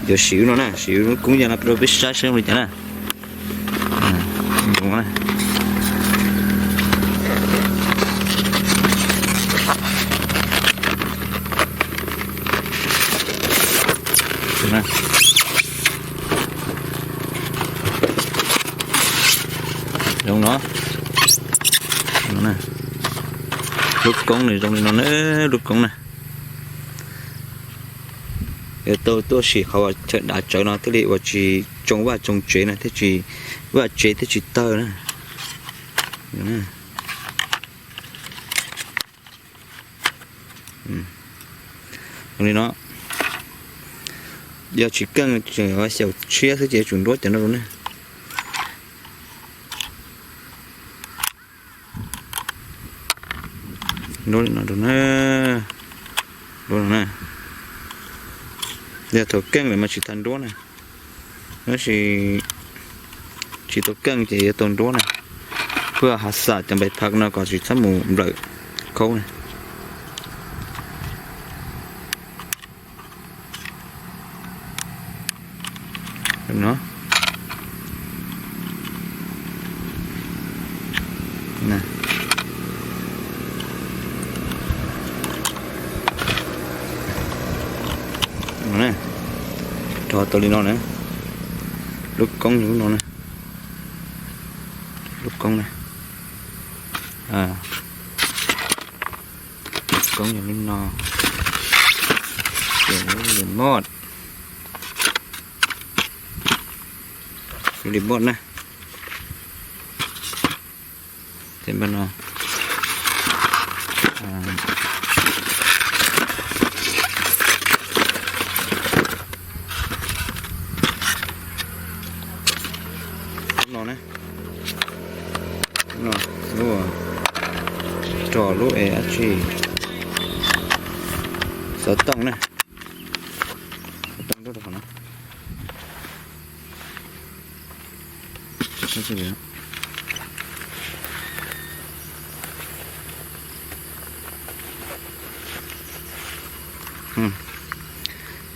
Yuav siv lub no na, siv lub koob yas no rau peb saib saib zoo li cas na. Zoo no. Lub koob nws zoo li no na, lub koob na. Yuav tau tuaj sim qhov uas chaw dav tsawv no thiaj li uas tsis tsoo vaj tsoo tsev na, thiaj tsis, vaj tsev thiaj tsis tawg na. Zoo li no, yog tsis keej tseem xyaum tshiab xwb ces yuav tsum nruab cov no rau ne. Nruab li no rau na, nruab no na. Yog thaum keej lawm mas tsis tas nruab na, tab sis tsis tau keej ces yuav tau nruab na. Phuaj hav xam cov npaim phaj no kom tsis txhob mus nplawm khaub na. Rho tau li no na, lub koob yog lub no na, lub koob na, lub koob yog lub no, ces lub remote, lub remote na, ces npaj no, lub no na, lub, rho lub es dab tsi, xov tooj na, xov tooj rau qhov no.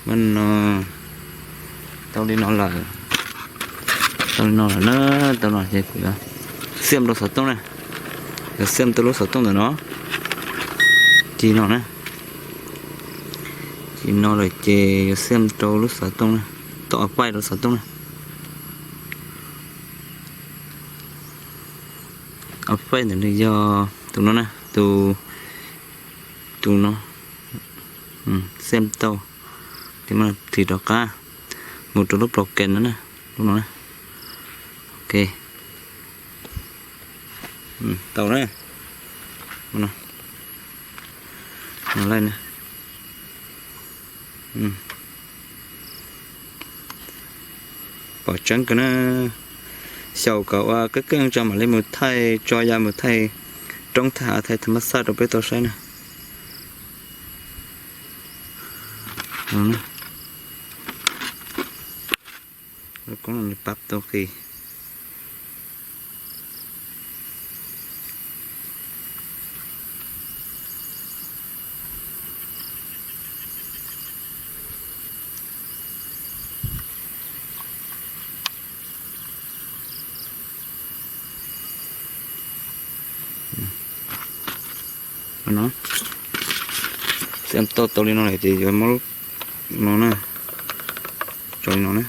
Mas no, tau li no lawm, tau li no lawm na, tau no ces kuv yuav xiam rau xov tooj na, yuav xiam rau lub xov tooj ntawm no, ci no na, ci no lawm ces yuav xiam rau lub xov tooj na, tom paij rau xov tooj na. Ob peb ntawm no yog tus no na, tus, tus no, xem tau, ces mam thim rov qab mus rau lub program no na, lub no na. Ok, tau na, no lawm na. Pom tseeb kawg na. Xyaum kom ua keej keej tso mam li mus thaij, tso ya mus thaij roob thaij hav thaij tham mas xaj rau peb tau saib na. Lub koob no nws pab tau qis. No, xem tau tau li no lawm ces yuav muab lub no na, tso li no na,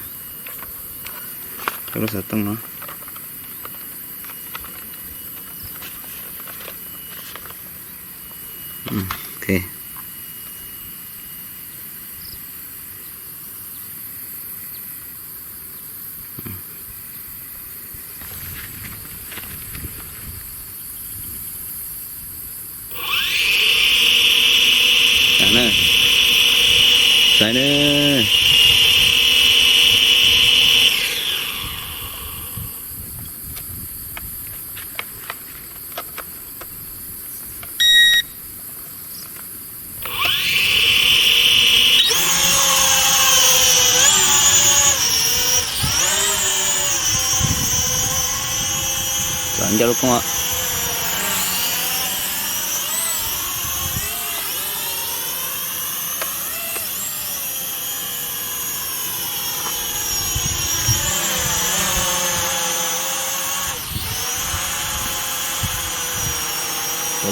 rau lub xov tooj no. Ok. Saib na. Txav ncauj lub koob.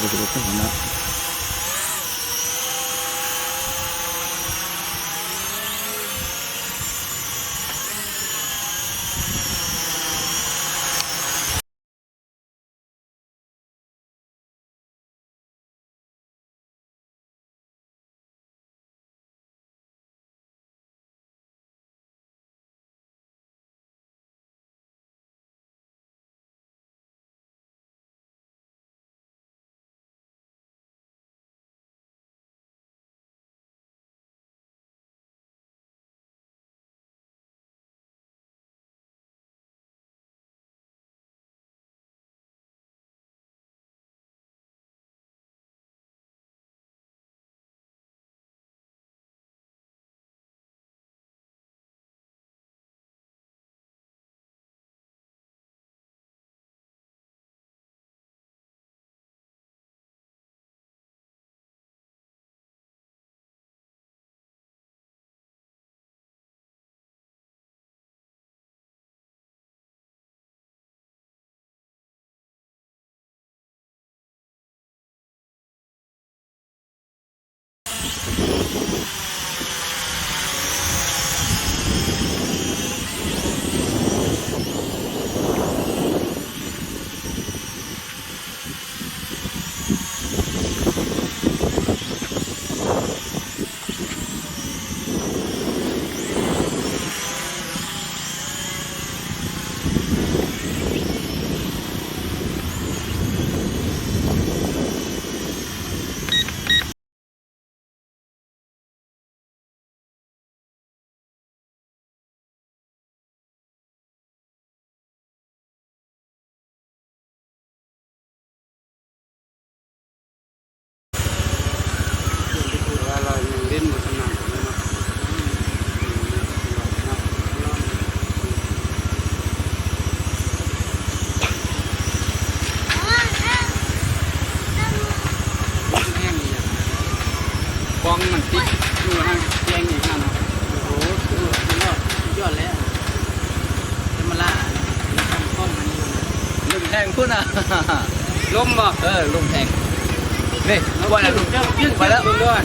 Tus no. Poob mas tib, yog li, lub heev kub na. Lub heev. Li, quay lại luôn, quay lại.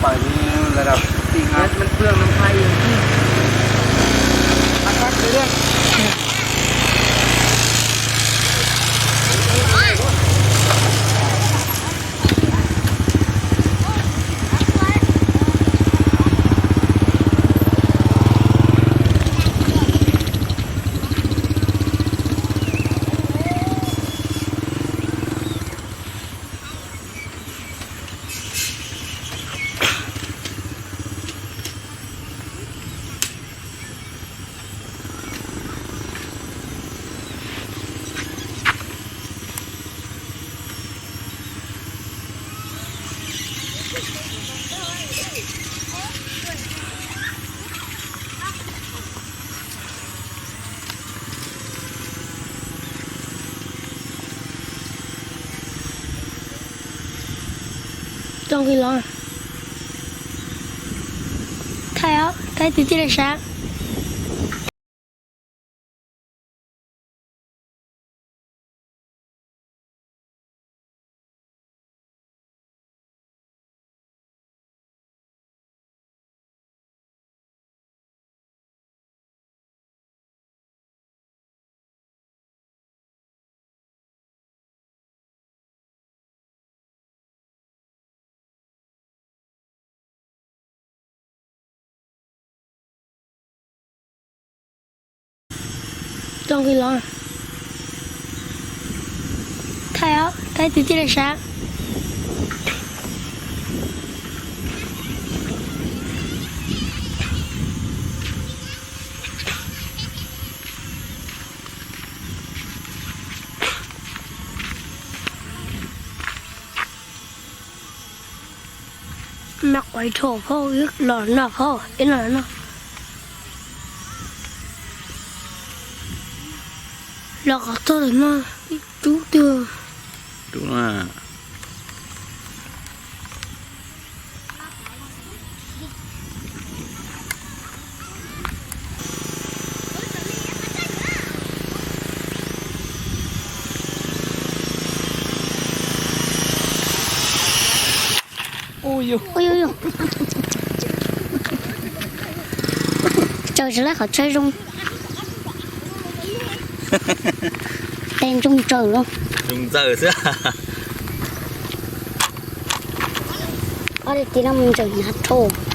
Pais li lawm, Coj nqi los. Thaij os, thaij tus tij laug sab. Coj nqi los. Thaij os, thaij tus tij laug sab. Mas quav dhau phauj, los no phauj, ib los no. Los qhov txog no, rub twg. Tsaws tsis laib qhov tsheb zoo. Tes ntsoog tsaws lawm. Zoo ntxaws xwb. Ob tug tib no mus ntsaws hnav rau.